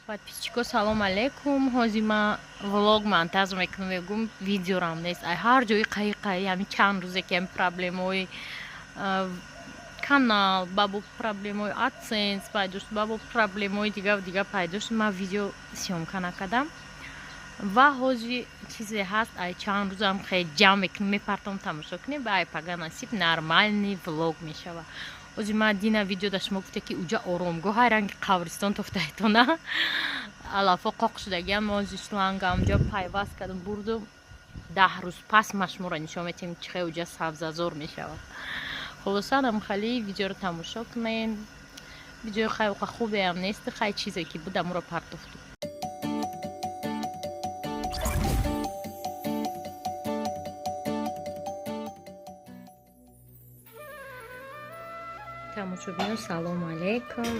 Подписчико, салом алейкум. Ҳозир ман влог монтаж мекунам, мегум, видеорам нест. Ай ҳар ҷои қаи қаи ҳамин чанд рӯзе ки ҳамин проблемаҳои канал, бабо проблемаҳои AdSense пайдо шуд, бабо проблемаҳои дигар дигар пайдо шуд, ман видео съёмка накардам. Ва ҳозир чизе ҳаст, ай чанд рӯзам хеле ҷамъ мекунем, мепартом, тамошо кунем, ба ай пага насиб нормальный влог мешава. Ҳозир ман дина видео да шумо гуфта, ки уҷа оромгоҳ ай, ранги қабристон тофтаитона, алафо қоқ шудагиам. Ҳозир шланга онҷо пайваст кардам, бурдум. 10 рӯз пас ма шуморо нишон метиҳем, чӣ хел уҷа сабзазор мешавад. Хулоса, намхали видеоро тамошо кунен. Видеои хайоқа хубеам нест, хай чизе ки буд, амуро партофтум. Тамошобинон, салому алейкум.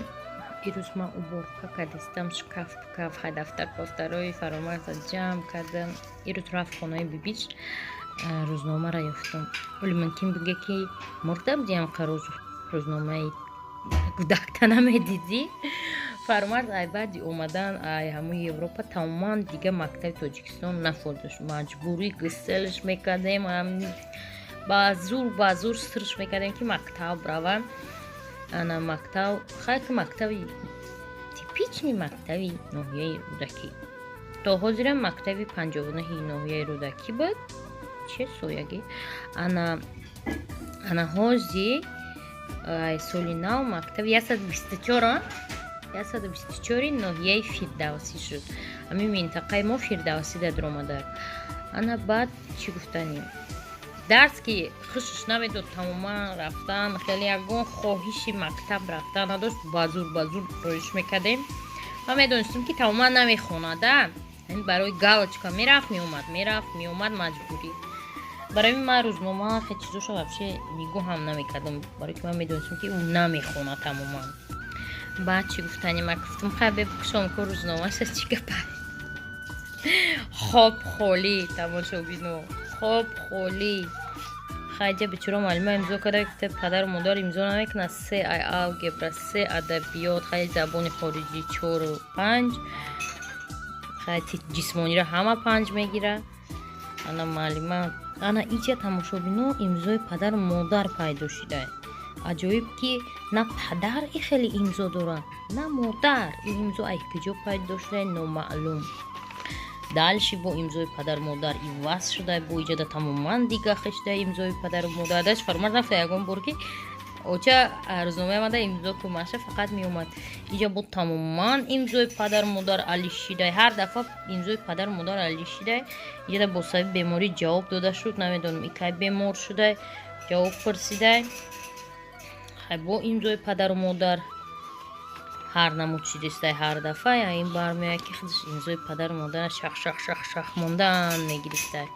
Ирӯз ман уборка кардистам, шкаф пкаф, дафтар пофтарои Фаромарза ҷамъ кардам. Ирӯз рафт хонаи бибиш, рӯзномаро ёфтам. Оли мумкин биге, ки мурда будиам, қароз рӯзномаи кӯдакта намедидӣ. Фаромарз ай баъди омадан ай ҳамои Европа тамоман дига мактаби Тоҷикистон нафордаш. Маҷбурӣ гиселш мекардем, ба зур ба зур сирш мекардем, ки мактаб рава. Ана мактаб, хай ки мактаби типичный мактаби ноҳияи Рӯдакӣ, то ҳозирам мактаби 59-и ноҳияи Рӯдакӣ буд, че соягӣ. Ана ҳозир соли нав мактаби 124, 124-и ноҳияи Фирдавсӣ шуд. Ҳамин минтақаи мо Фирдавсӣ даромада. Ана баъд чӣ гуфтанем, дарс ки хушш намедод тамоман рафтан, хеле ягон хоҳиши мактаб рафтан надошт. Базур базур роиш мекардем ва медонистем, ки тамоман намехонада, барои галочка мерафт, меомад, мерафт, меомад, маҷбурӣ. Барои ман рӯзнома хе чизоша вообще нигоҳам намекардам, барои ки ман медонистам, ки ӯ намехонад тамоман. Баъд чӣ гуфтани, ман гуфтам: «Хай, бепукшон ку рӯзномаша, чӣ гапа?» Хоб холӣ, тамошобино, хоб холӣ. Хайҷа бечора муаллима имзо карда, гуфта: «Падару модар имзо намекунад». Се ай алгебра, се адабиёт, хай забони хориҷӣ чору панҷ, хай ҷисмониро ҳама панҷ мегира. Ана муаллима, ана иҷа, тамошобино, имзои падару модар пайдо шуда. Аҷоиб, ки на падар и хеле имзо дорад, на модар. Ин имзо ай куҷо пайдо шуда, номаълум. Дальше бо имзои падару модар иваз шуда, бо иҷода тамоман дига хешда имзои падару модар. Даш Фармарз нафта ягон бор, ки оча рӯзномаи омада имзо кумаша, фақат меомад. Иҷа бо тамоман имзои падару модар алишида, ҳар дафъа имзои падару модар алишида. Иҷода бо сабаби беморӣ ҷавоб дода шуд. Намедонам, икай бемор шуда, ҷавоб пурсида. Хай, бо имзои падару модар ҳар намуд чизестай. Ҳар дафъа ин бармеояд, ки худаш имзои падару модар шах шах шах шах мондан мегирифтай.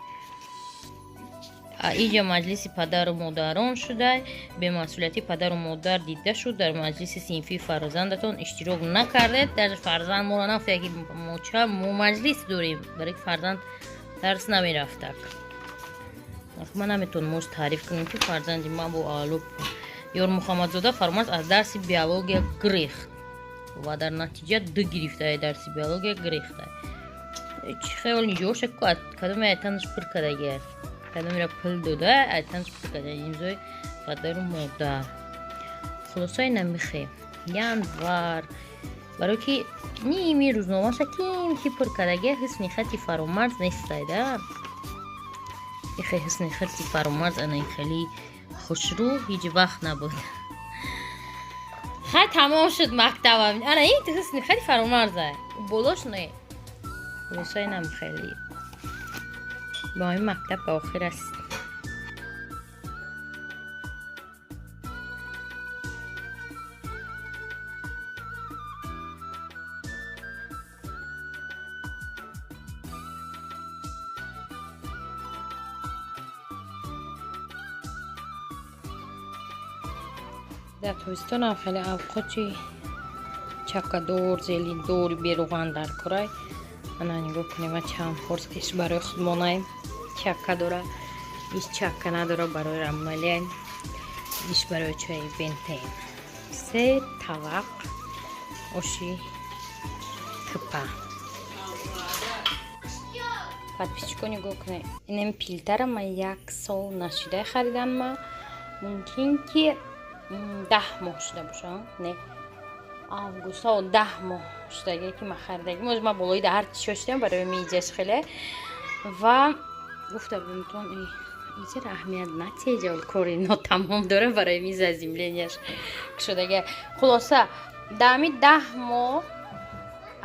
Иҷа маҷлиси падару модарон шуда. Бемасъулияти падару модар дида шуд. Дар маҷлиси синфии фарзандатон иштирок накардед. Даже фарзанд моро нафтая, ки моча мо маҷлис дорем, барои ки фарзанд дарс намерафтак. Ман наметавонам мош таъриф кунам, ки фарзанди ман бо аъло Ёрмуҳаммадзода Фармарз аз дарси биология гирехт ва дар натиҷа ду гирифта, дарси биология гирехта. Чӣ хел ниҷоша, кадоме айтанаш пур кардагия, кадомеро пул дода, айтанаш пур карда имзои падару модар. Хулосаи намихе январ, барое ки ними рӯзномаша ким ки пур кардагия. Ҳусни хати Фаромарз нестайда, ихе ҳусни хати Фаромарз ана хеле хушрӯ ҳеҷ вақт набуд. Хай, тамом шуд мактабам. Ана ин ҳусни хати Фаромарза, болош не. Хулосаи хеле бо ин мактаб ба охир аст. Дар тобистонам хеле авқоти чакадор, зелиндор, беруған дар корай. Ана нигоҳ кунем, чанд форс иш барои худмонай чака дора, иш чака надора, барои Рамалия, иш барои чои бентен. Се тавақ оши. Тупа. Подписчико, нигоҳ кунед, инем плитара ма як сол нашида харидан. Ма мумкин ки 10 моҳ шуда бошам, не, август, 10 моҳ шудагие ки ма харидагӣ. Моз ма болои да ҳар чи шоштам барои миҷаш хеле ва гуфта будемтон, иҷара аҳамият натеҷа, кори нотамом дора, барои ми заземленияш кушодага. Хулоса, даами 10 моҳ,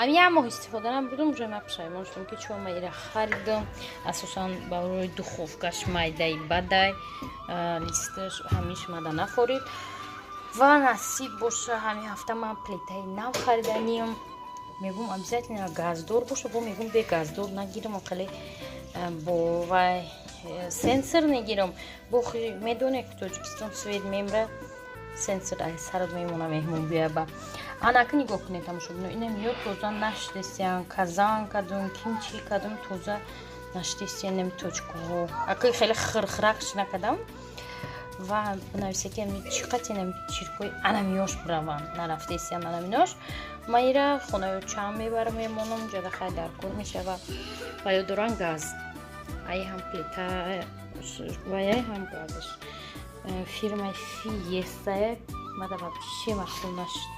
ами як моҳ истифода набудам, уже ма пушаймон шудам, ки чо ма ира харидам. Асосан барои духовкаш майдаи бадай, листаш ҳамиш мада нафорид. Ва насиб боша, ҳамин ҳафта ман плитаи нав хариданиям. Мегум, обязательно газдор боша, бо мегум, бе газдор нагирам, хеле бо вай сенсор негирам. Бо медоне, ки Тоҷикистон свет мемра, сенсор ай сарат мемона, меҳмон бияба. Анака нигоҳ кунед, тамошобино, инам ё тоза наштесиян, казан кадум, кимчи кадум, тоза наштесиян. Нем точкаҳо ака хеле хирхиракш накардам. Ва бинависе, ки чӣ қати нами чиркои анамиёш бираванд, нарафтесиян анаминош. Ма ира хонаё чанд мебарам, мемонам ҷада, хай дар кор мешава. Ва ё доран газ, ай ҳам плита ваяй, ҳам газаш фирмаи Фиестае. Мада вообще маъқул нашуд.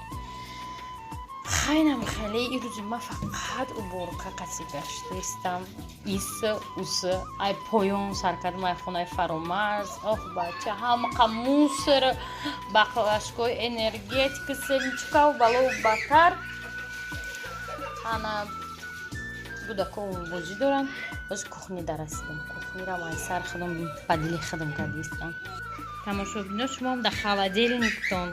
Хайнам хеле ирӯзи ма фақат уборка қаси гаштестам, иса уса, ай поён сар кардам, ай хонаи Фаромарз. Ох, бача, ҳамақа мусор, баклажкои энергетика, семечкау, балову батар. Ана кӯдако бозӣ доранд. Боз кухни дарасидам, кухнирам ай сар худам ба дили худам кардистам. Тамошобино, шумоам да холодильниктон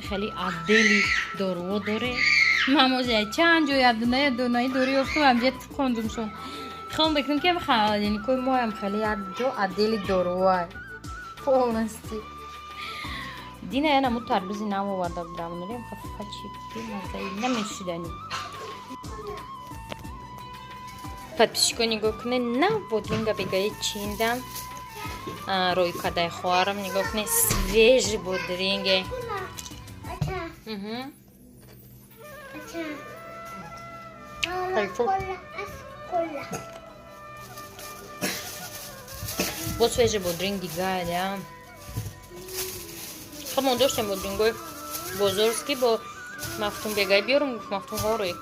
хеле отдели доруо доре? Ман чанд ҷой ядуная донаи дору ёфтум, ҳамҷа хондумшон. Хом бекунем, ки холодильникои моям хеле як ҷо отдели доруа полностью. Дина янаму тарбузи нав оварда будам, нурем хафачи мазаи намешидани. Подписчико, нигоҳ кунед, нав бодринга бегаи чиндан рӯи кадай хоҳарам. Нигоҳ кунед, свежий бодринге. Угу. Кайфу. Бо свежий бодринг дига, да. Хоб, мо доштем бодрингои бозорский, бо мафтун бегай биёрум, гуфт мафтун ҳороик.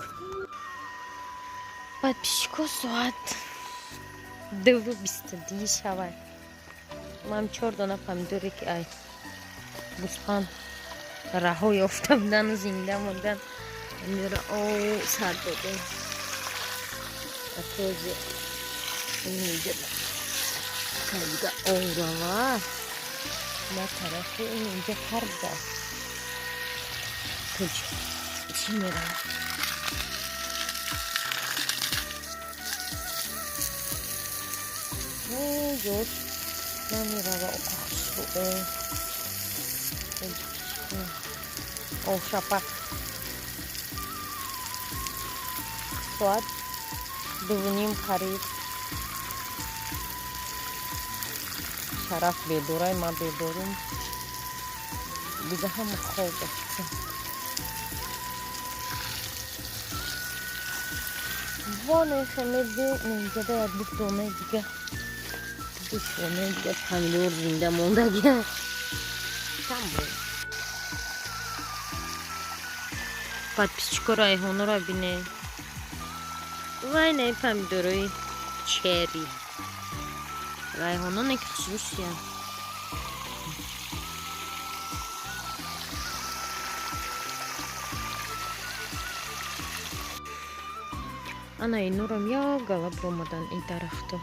Подписчико, соат 2:22 шавад. Ман чор дона помидоре, ки ай гӯспанд раҳо ёфта будану зинда мондан, амира о сар додем. Атози инҷа дига орава ма тарафи инҷа карда тоҷ чӣ мерава. Ҷош намерава, оқахшро о шапак. Соат 2:30 қариб. Шараф бедорай, ман бедорум, дига ҳама хоб бача. Вонехемеди инҷада як ду донаи дига, ду донаи дига помидор зинда мондагия. Тамом. Подписчико, райҳонро бинед. Вай, наи помидорои черри, райҳононе ки хушрӯшиянд. Ана инорам як гала биромадан, ин дарахто.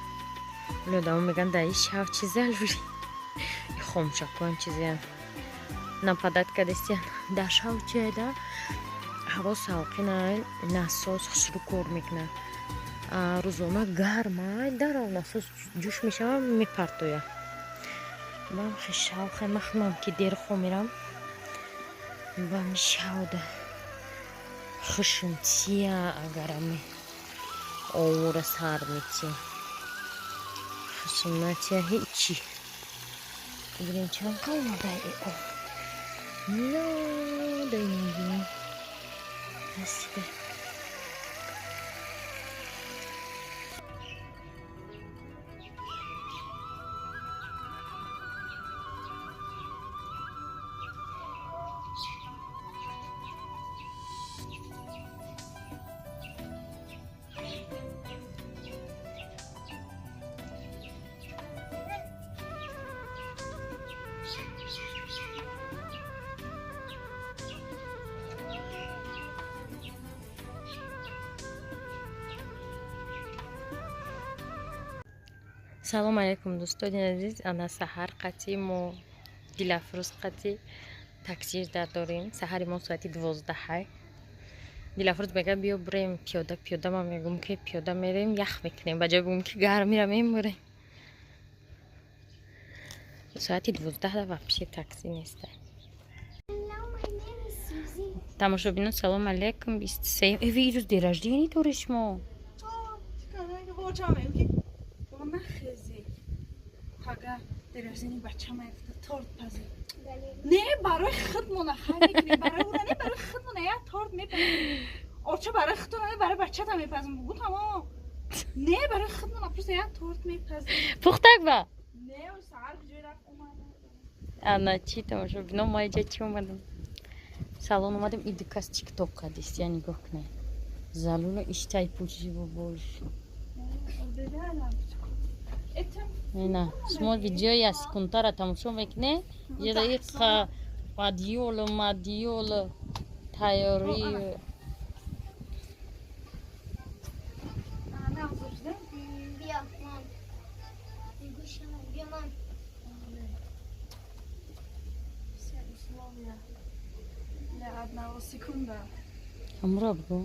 Вале одамо мегӯянд, дар ин шав чи зарури, хомшакоам чизеян нападать кардастиян. Дар шав чиеда, ҳаво салқина, насос хушрӯ кор мекунад. Рӯзона гарма, дарав насос ҷӯш мешава, мепартоя. Ман хешав хаймахмам, ки дер хомирам, ба мишавда хушум тия, агарами овора сар метия, хушум натия ҳечи. Бибинем, чанд омада о. Расида. Салом алейкум, дӯстони азиз. Ана саҳар қатӣ мо Дилафрӯз қатӣ такси ждать дорем. Саҳари мо соати 12. Дилафрӯз мега биё бурем пиёда пиёда. Ман мегӯм ки пиёда мерем ях мекунем, ба ҷои бигӯм ки гармира мемурем. Соати 12 вообще такси неста. Тамошобинон, салом алейкум. 23 эви ирӯз день рождения дорӣ шумо. Нахези. Пага день рождения бачама ефта торт пази. Не, барои худмона хай мекунем, барои ура не, барои худмона як торт мепазем. Орча барои худтона не, барои бачата мепазем. Бугу тамом. Не, барои худмона просто як торт мепазем. Пухтак ба? Не, у саҳар куҷо рафт омад. Ана чӣ тамошобино, мо иҷа чӣ омадем? Салон омадем, иди кас тикток кадист, я нигоҳ кунед. Залула иштай пӯши бобош. Ина, шумо видеои як секундтара тамошо мекунед, иҷа иқа мадиёлу мадиёлу тайёрӣ. Ҳамро бигӯ.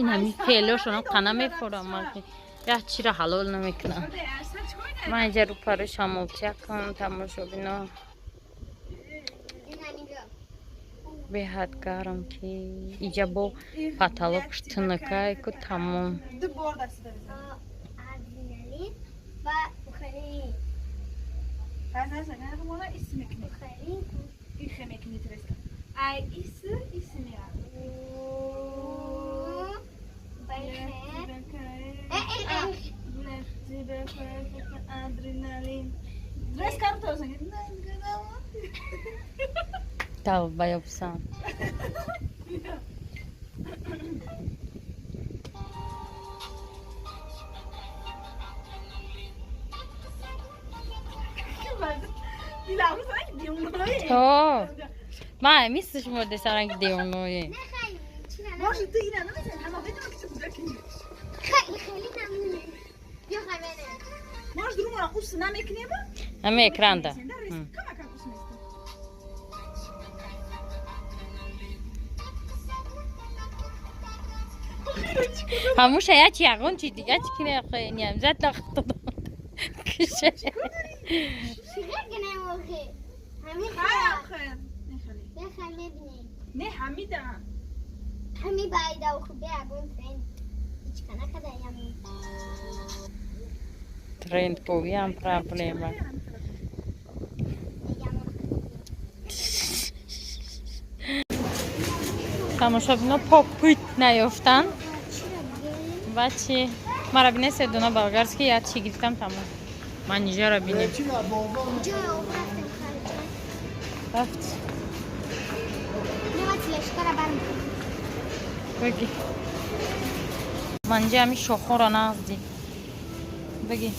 Ин ҳамин феълошонам қана мефорам, як чиро ҳалол намекунам. Ман инҷа рӯпаро шамолчакам, тамошобино. Беҳад гарм ки иҷа бо потолок тунукай ку тамом. Долбоёбсан. То. Ман мисли шумо десаранг девоное. Ҳама экранда. Ҳамуша ячи ягон чи дига чи кинеям зад лахтодон. Кише. Не ҳамида. Ҳами байда хубе ягон тренд. Ҳеч кана када ями. Тренд ковиам проблема. Тамошобино попит наёфтанд. Ва чи? Мара бине се дона болгарский я чи гирифтам тамом. Ман ниҷаро бинем. Рафт. Бигӣ. Манҷа ҳами шохҳоро нағз дид. Бигӣ.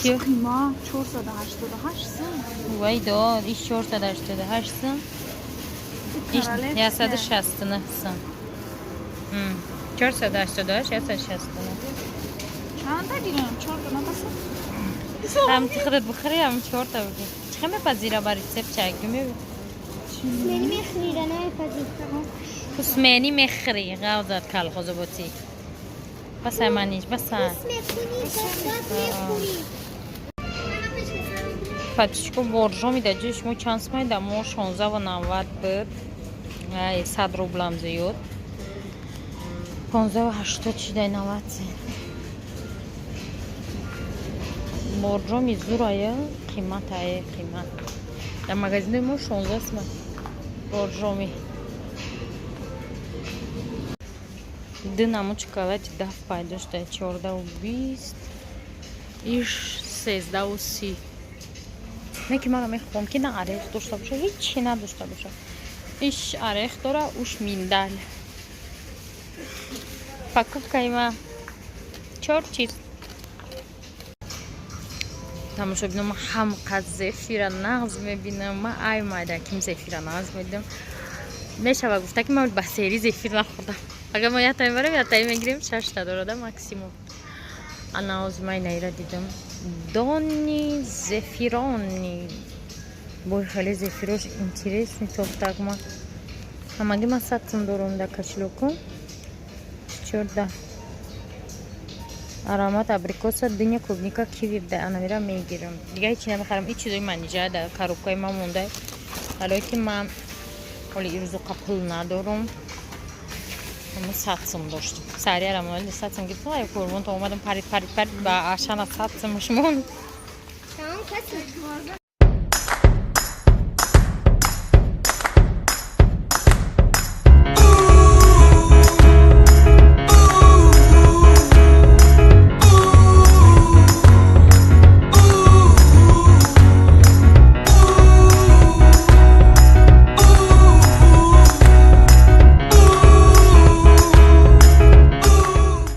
Чи? Қима 488 сум. Вай дод, иш 488 сум. Иш 169 сум. 488, 169. Чанда гирам? 4 дона баса? Ҳам ти худат бихӯри, ҳам чорта бигӣ. Чӣ хел мепазира ба рецепт чай гумӣ? Смени мехӯрира намепазӣ. Кусмени мехӯрӣ, ғавзат калхозоботӣ. Басай маниш, басай. Мехӯрӣ, мехӯрӣ. Патичко боржоми да ҷои шумо чанд сумай? Да мо 16,90 буд. Ай, 100 рублам зиёд. 15,80 шидай, 90 цент. Боржоми зурая, қиматае, қимат. Дар магазинои мо 16 сима боржоми. Ду намуд шоколади даф пайдо шуда, 14,20, иш 13,30. Не ки мара мехоҳам, ки на орех дошта боша, ҳечи надошта боша. Иш орех дора, уш миндаль. Покупкаи ма чор чиз. Тамошобино, ма ҳамқад зефира нағз мебинам. Ма ай майда ким зефира нағз медидам. Мешава гуфта, ки ман ба сери зефир нахӯрдам. Агар мо яктаи барем, яктаи мегирем, шашта дорада максимум. Ана ҳозир ман инаира дидам, дони зефирони. Бой, хеле зефирош интересный тофтак. Ма ҳамаги ман 100 сум дорум дар кошелёкум. 14. Аромат абрикоса, дыня, клубника, киви буда. Анамира мегирам, дига ҳечи намехарам. И чизои манижа дар коробкаи ман монда, барое ки ман ҳоли ирзуқа пул надорум. Ама 100 сум доштум. Сариарам 100 сум гирифтам, ай қурбон то омадам, парид, парид, парид, ба ашана 100 сумаш монд. Тамом каси. Глаза.